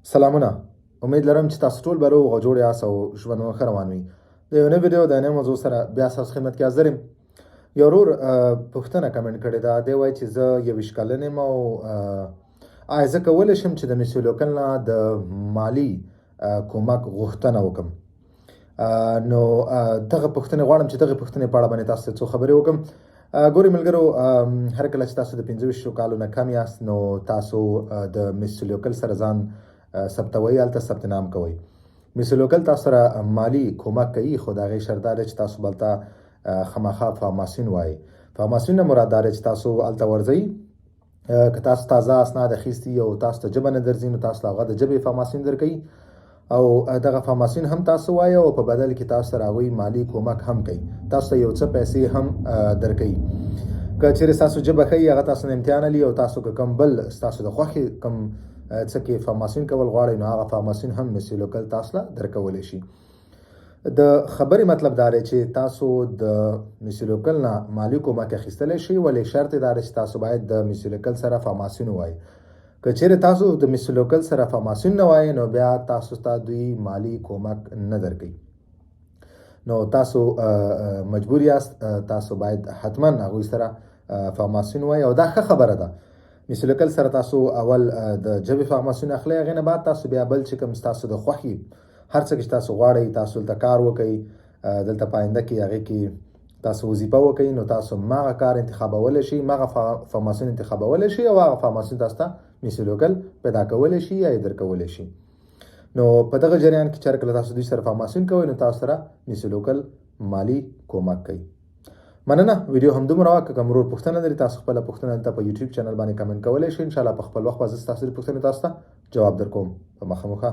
سلامونه، امید لرم چې تاسو ټول به روغ او جوړ یاست او ژوند مو ښه روان وي. د یو نوې ویډیو د نوې موضوع سره بیا ستاسو خدمت کې حاضر یم. یو ورور پوښتنه کمنټ کړې ده، دی وایي چې زه 21 کلن یم او آیا زه کولی شم چې د میسولوکل نه د مالي کومک غوښتنه وکړم؟ نو دغه پوښتنې غواړم چې دغه پوښتنې په اړه باندې تاسو ته څو خبرې وکړم. ګوري ملګرو، هر کله چې تاسو د 25 کالو نه کم یاست، نو تاسو د میسولوکل سره ځان ثبتوئ، هلته ثبت نام کوئ. میسولوکل تاسو سره مالي کومک کوي، خو د هغې شرط دا دی چې تاسو به هلته خامخا فارماسیون وایئ. فارماسیون نه مراد دا دی چې تاسو هلته ورځئ، که تاسو تازه اسناد اخیستي او تاسو ته ژبه نه درځي، نو تاسو له هغه د ژبې فارماسیون درکوي او دغه فارماسیون هم تاسو وایي او په بدل کې تاسو سره هغوی مالي کومک هم کوي، تاسو ته یو څه پیسې هم درکوي. که چیرې ستاسو ژبه ښه وي، هغه تاسو نه امتحان اخلي او تاسو که کوم بل ستاسو د خوښې کوم څه کې فارماسیون کول غواړئ، نو هغه فارماسیون هم میسیلوکل تاسو له درکولی شي. د خبرې مطلب دا دی چې تاسو د میسیلوکل نه مالي کومک اخیستلی شئ، ولې شرط یې دا دی چې تاسو باید د میسیلوکل سره فارماسیون ووایئ. که چیرې تاسو د میسیلوکل سره فارماسیون نه وایئ، نو بیا تاسو ته دوی مالي کومک نه درکوي. نو تاسو مجبور یاست، تاسو باید حتما هغوی سره فارماسیون وایئ او دا ښه خبره ده. میسیلوکل سره تاسو اول د ژبې فارماسیون اخلئ، هغې نه بعد تاسو بیا بل چې کوم ستاسو د خوښې هر څه کې چې تاسو غواړئ تاسو دلته کار وکړئ، دلته په آینده کې هغې کې تاسو وظیفه وکړئ، نو تاسو ماغه کار انتخابولی شئ، ماغه فارماسیون انتخابولی شئ او هغه فارماسیون تاسو ته میسیلوکل پیدا کولی شي یا یې درکولی شي. نو په دغه جریان کې چې هر کله تاسو دوی سره فارماسیون کوئ، نو تاسو سره میسیلوکل مالي کومک کوي. مننه، ویډیو هم دومره وه. که کوم ورور پوښتنه لري، تاسو خپله پوښتنه دلته په یوټیوب چینل باندې کمنټ کولی شئ. انشاءالله په خپل وخت به زه ستاسو د پوښتنې تاسو ته جواب درکوم. په مخه مو ښه.